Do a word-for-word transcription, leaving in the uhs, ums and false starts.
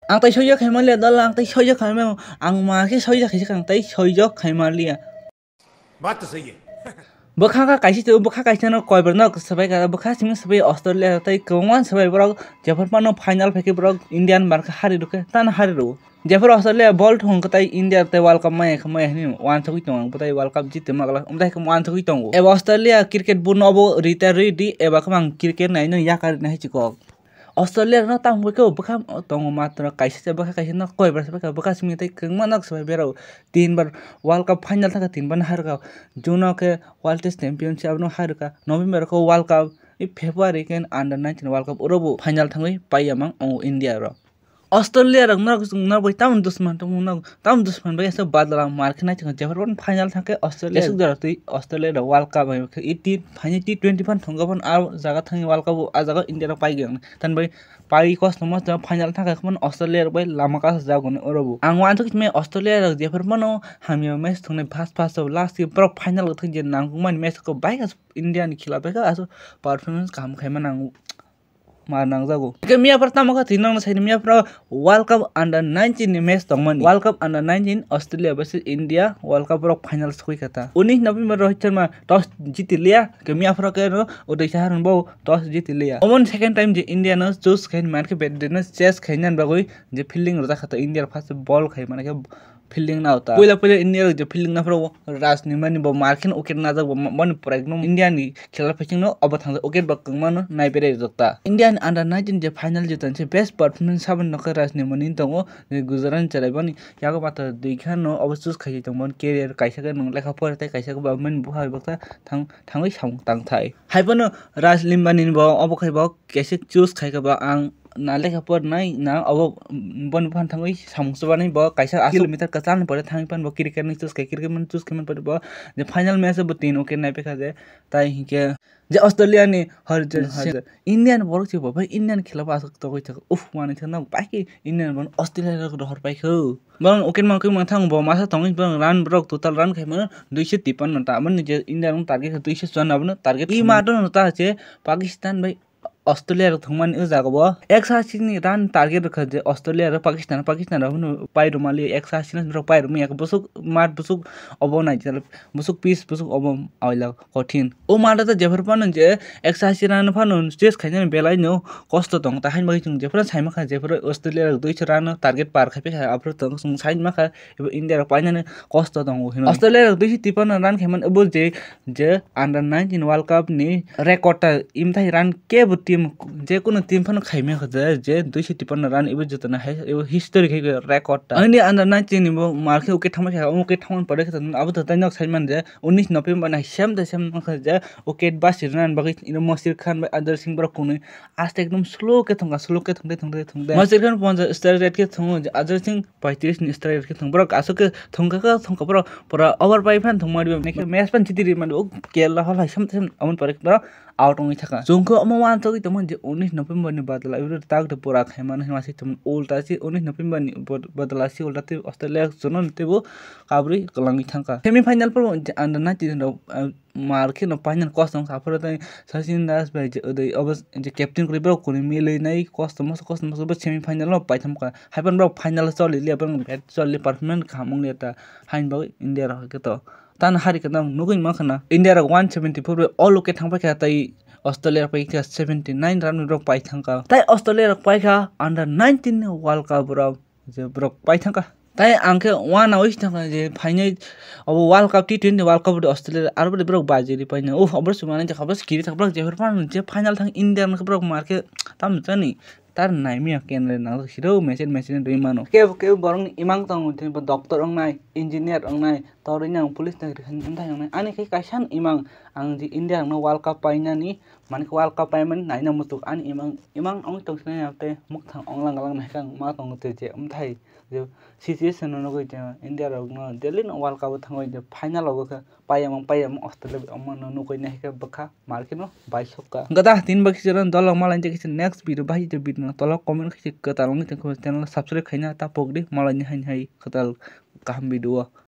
Ang tai soijak khai manliya dol, ang tai soijak khai manliya, ang ma khe soijak khai kha, ang tai soijak khai manliya. Baat to sahi hai. Bwkha kha kaisa to, bwkha kaisa no koibar no swbai kha, bwkha simi swbai Australia tai kwbangma swbai borok jephar phano final phaikhe borok Indian bar khe hari rwkhe, tano hari rwo. Jephar Australia ball thung khe tai India tai World Cup maya khe maya hinwi wansugwi tongo, ang bwtai World Cup jitwi ma glak, umtai khe wansugwi tongo. Eba Australia cricket bono obo retire rwdi, eba khe ang cricket naino yakar nai hai chikok. Australia no tamo khe bwkha tongo matro kaisa se bwkha kaisa no koibar se bwkha, bwkha simi tai kwbangma nok swbai berao. Tin bar World Cup final thangkha, tin bar no harkha. June o khe World Test Championship abono harkha. November o khe World Cup, i February khe under nineteen World Cup oro bo final thangwi paiya mang o India rok. Australia rok norok chwng norok bai tamoni dusman tongmung, norok tamoni dusman bai aswk badla mar khe nai chwng jephar phano final thangkhe Australia aswk jora twi Australia rok World Cup bai khe eighteen phaini T twenty phan thwngkha phano a jaga thangwi World Cup o a jaga India rok paigwng tani bai pai kosto mo final thangkha phano Australia rok bai lama kasa jago ni oro bo. Ang uansuk me Australia rok jephar phano hamya match thwngnai first first o last ke borok final o thang je nangkukmani match khe bai India ni khela bai khe aswk performance kaham khaima nango. Ma nangjago. Hingke miya phar tamo kha tini nangno saini miya phar World Cup under nineteen ni match tongmani. World Cup under nineteen Australia versus India World Cup borok final sokoi kha ta. Unis November Rohit Sharma toss jiti liya, hingke miya phar khe no Uday Chahar bo toss jiti liya. Omo ni second time je India no choose khaini mankhe bat no chase khainani bagwi je fielding rwjak kha ta India first ball khai mankhe fielding nao ta. Puila puila India rok je fielding naphuru Raj Nimani bo markhe no wicket najak bo, boni prai no India ni khela phaising no obo thangjak wicket bo kwbangma no nai berai rwjak ta. India ni under nineteen je final jeta se best performance saboni nokha Raj Nimani tongo, je Gujarat ni chwrai boni yago mata dui kha no obo choose khai tongmani career kaisa khe nwng lekha pore tei kaisa khe bo mani bupha bai baksa thang thangwi samung tang thai. Hai phano Raj Nimani bo obo khai bo kaisa choose khai kha ba ang na lekha pornai na obo boni buphang thangwi samung chubanai bo kaisa aswk kilometer kwchangni pore thangwi phano bo cricket ni choose khai, cricket ni choose khai man pore bo je final match o bo tin wicket nai phaikha je tai hinkhe je Australia ni Harbhajan Singh, Indian borok se bo bai Indian khela bo aswk togwi thangkha, uff, manwi thangna bai khe Indian borok Australia rok rohor paikha. Borok wicket mankhe mangthang bo masa tongwi borok run borok total run khai mano duiso tipanno ta, aboni je India rok target khe duiso chwang abono target ima dono ta je Pakistan bai Australia rok thwngmani o jaga o ekso ashi ni run target rwkha je Australia rok Pakistan, Pakistan rok phano pai rwmali ekso ashi ni rok pai rwmani yak bwswk mat bwswk obo naijak bwswk pitch bwswk obo aila kothin. O mat o jephar phano je ekso ashi run phano chase khainani belai no kosto tong ta, haini bagwi chwng jephru sai mankha jephru Australia rok duiso run target par khai phaikha aphuru tong chwng sai mankha ebo India rok painani kosto tongo hino. Australia rok duiso tipanno run khaimani abo je je under nineteen World Cup ni record ta imthai run kebo team, je kunu team phano khaimya kha je, je duiso tipanno run ibo jotoni hai ibo history khai record ta. Ani under nineteen ni bo mar khe wicket thangma khe wicket thangma pore khe abo to tai nok sai man je unis November ni sem de sem kha je wicket basi rwna bagwi ino Mosir Khan bai Ajay Singh borok kunui aste ekdom slow khe thongkha, slow khe thongde thongde thongde Mosir Khan poncha strike rate khe thongo je Ajay Singh paitris ni strike rate khe thong borok aswk khe thongkha khe thongkha borok pura over pai phan thongma ri match phan chiti ri mani o Kerala hol hai sem sem amon pore borok out wngwi thaka. Chwng khe omo uansugwi tongmani je unis November ni badla ibrwi tak de pura khaimani hwnma se tongmani ulta se unis November ni bad-, badla se ulta tei Australia chwngno teibo kabrwi kwlangwi thangkha. Semi final poro je under nineteen rok, ah, mar kheno final kosom kha phuru tei Sachin Das bai je Uday obo je captain kwrwi borok kunu milwi nai kosom kosom kosom semi final no paitham kha. Haiphano borok final choli liya borok bat choli performance kaham wng liya ta hain bagwi India rok hai khe to. Tano hari kheno ang nugwi mankha na India rok one seventy four bai all wicket thang paikha tei Australia rok paikha seventy nine run rok pai thangkha. Tei Australia rok paikha under nineteen World Cup rok je borok pai thangkha. Tei ang khe uanaui thangkha je phainai obo World Cup T twenty World Cup de Australia aro bwdwi borok baji ri paina. Uff, obo se manai jakha, obo se kiri thangkha borok jephru phano je final thang India rok borok mar khe tamo jani. Tar naimya kenre nang siro machine machine rwi mano. Kebo kebo borokni imang tongo, tini bo doctor wngnai, engineer wngnai, torwi nang police nang rihani wngthai wngnai. Ani khe kaisa no imang, ang je India rokno World Cup painani, mani khe World Cup paimani naina muchuk. Ani imang, imang wngwi tong sinai ang tei mwkhang onglang galang nai khe ang ma tongo tei je wngthai je situation no nugwi je India rokno daily no World Cup o thangwi je final o khe paiyamung paiyamung Australia bai omo no nugwi nai khe bwkha mar kheno bai sokha. Hwnkhe da tini bo kisa dol rok malai kisa next video bahai video no tolok comment kisa kwtal wngwi tongkha channel subscribe khaina ta pokdi malai ni hai hai kwtal kaham video o.